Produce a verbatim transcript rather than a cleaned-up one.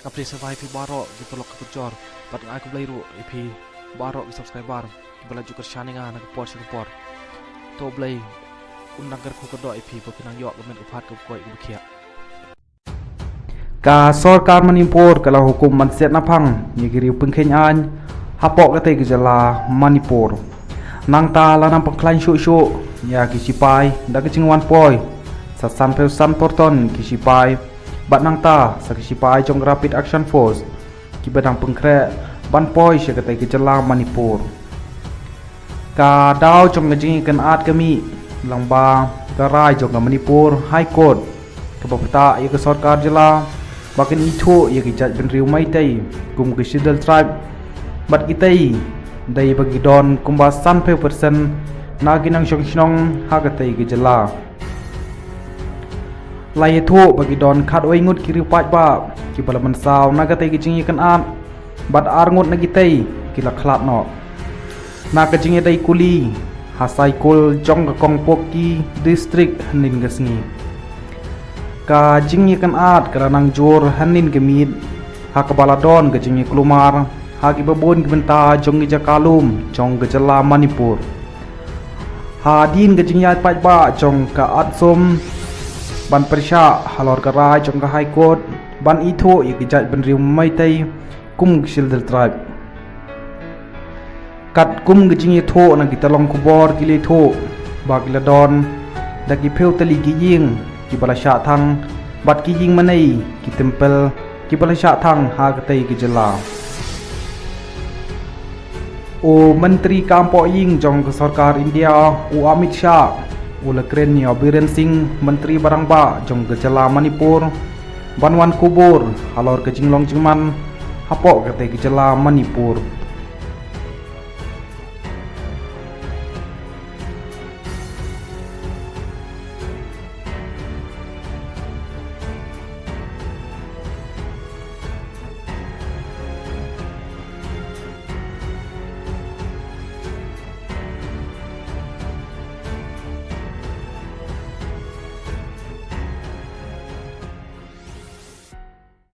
Ka phi sa bai phi baroh ki paralok ki parajor, bad nga ai khublei ruh ïa phi baroh ki subscriber kiba la ju kyrshan ïa nga na ka por sha ka por. To Blei un nang kyrkhu kyrdoh ïa phi ba phin nang ïoh ka met ka phad kaba koit kaba khiah. Ka sorkar Manipur ka la hukum ban siat naphang ïa ki riew pynkheiñ aiñ hapoh katei ka jylla Manipur. Nangta la nang pynkhlaiñ shuh shuh ïa ki shipai da ka jingwan poi sa sanphew san por ton ki shipai, bad nangta sa ki shipai jong ka Rapid Action Force kiba dang pynkhreh ban poi sha katei ka jylla Manipur. Ka daw jong ka jingïakynad ka mih lyngba ka rai jong ka Manipur High Court kaba pynthut ïa ka sorkar jylla ba kin ithuh ïa ki jaitbynriew Meitei kum ki Scheduled Tribe, bad kitei dei ba ki don kumba sanphew percent na ki nongshong shnong ha katei ka jylla. La ïathuh ba ki don khatwei ngut ki riew paidbah kiba la mynsaw na katei ka jingïakynad, bad ar ngut na kitei ki la khlad noh. Na ka jingïadei kuli ha Saikul jong ka Kongpokki District hynnin ka sngi, ka jingïakynad ka la nang jur hynnin ka miet, ha kaba la don ka jingïakulmar ha kiba bun ki bynta jong ki jaka lum jong ka jylla Manipur. Hadien ka jingïaid paidbah jong ka ATSUM ban pyrshah halor ka rai jong ka High Court ban ithuh ïa ki jaitbynriew Meitei kum ki Scheduled Tribe. Katkum ka jingïathuh na ki tyllong khubor ki la ïathuh ba ki la don da ki phew tylli ki ïing kiba la shah thang, bad ki ïing mane, ki temple kiba la shah thang ha katei ka jylla. U Myntri Kam Pohïing jong ka sorkar India, u Amit Shah, u la kren ïa u Biren Singh, Myntri ba rangbah jong ka jylla Manipur, ban wan kubur halor ka jinglong jingman hapoh katei ka jylla Manipur.